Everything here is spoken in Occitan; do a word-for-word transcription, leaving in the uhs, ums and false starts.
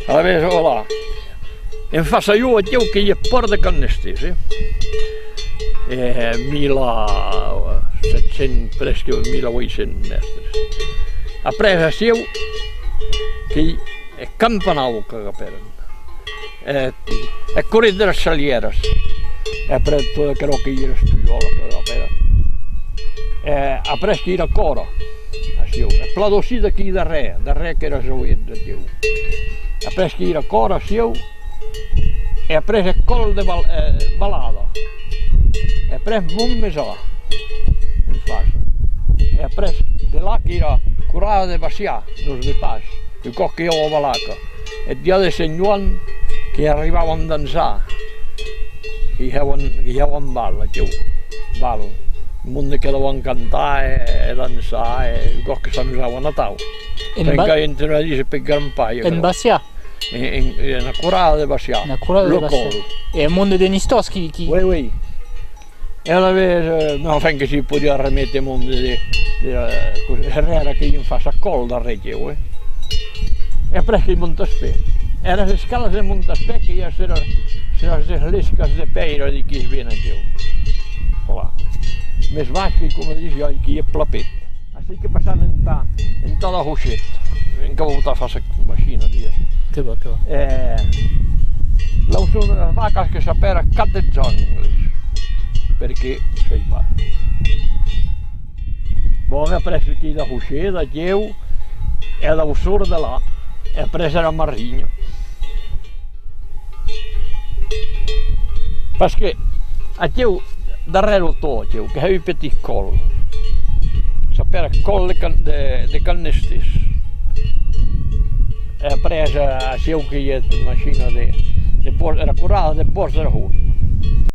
Alavetz, voilà. En fàcia jo, aquiu que i a Pòrt de Canesters, eh? E mila sèt cents, presque mila ueit cents mètres. Après, aciu, que i a Campanau, que apèran. E, e Corret de las Salièras. E après tot aquerò que i a las Pujòlas, que apèran. E après que i a Còra, aciu. E plan d'ocide aquí darrèr, darrèr qu'èra Joet d'aciu. Après que i a Còra, aciu. E après eth Còl de Val-, eh, Valada. E après Montmesà, en fàcia. E après de là que i a Corada de Bacià, nos de pas, un còp que i a Valaca. Eth dia de Sent Joan que arribavan dançar, que i hèvan, que i hèvan bal, aquiu, bal. Eth monde quedavan cantar e, e dançar, e un còp que s'amusavan atau. En Ba-, encara entre una dise per Gran Pai, en aquerò. Bacià? En, en, ena Corada de Bacià. Ena Corada de Bacià. Lo Còl. E eth monde de Nistòs qui, qui... Oui, oui. E alavetz, eh, enfin, que s'i podiá reméter monde de, de, eh, cos-, Herrèra, qu'ei en fàcia Còl darrèr aquiu, eh. E après qu'ei Montaspè. Eras escalas de Montaspè que i a eras, eras esclescas de pèira de qui ven aquiu. Voilà. Mès baish que, coma disi, que i a Plapet. Ací que passam entà, entà Dahushet, en que vau tà fàcia machina, dia. Que va, que va. Eh, l'auçon de las vacas que s'apèra Cap des Angles, perqué, sèi pas. Bon, après aquí Dahushet, aquiu, e l'auçon de là, e après era Marrinha. Parce que aquiu, darrèr lo tot, aquiu, que hè un petit còl. S'apèra Còl de Can-, de, de Canesters. E après, eh, aciu que i a machina de, de Bòs-, era Corada de Bòsc d'Aragón.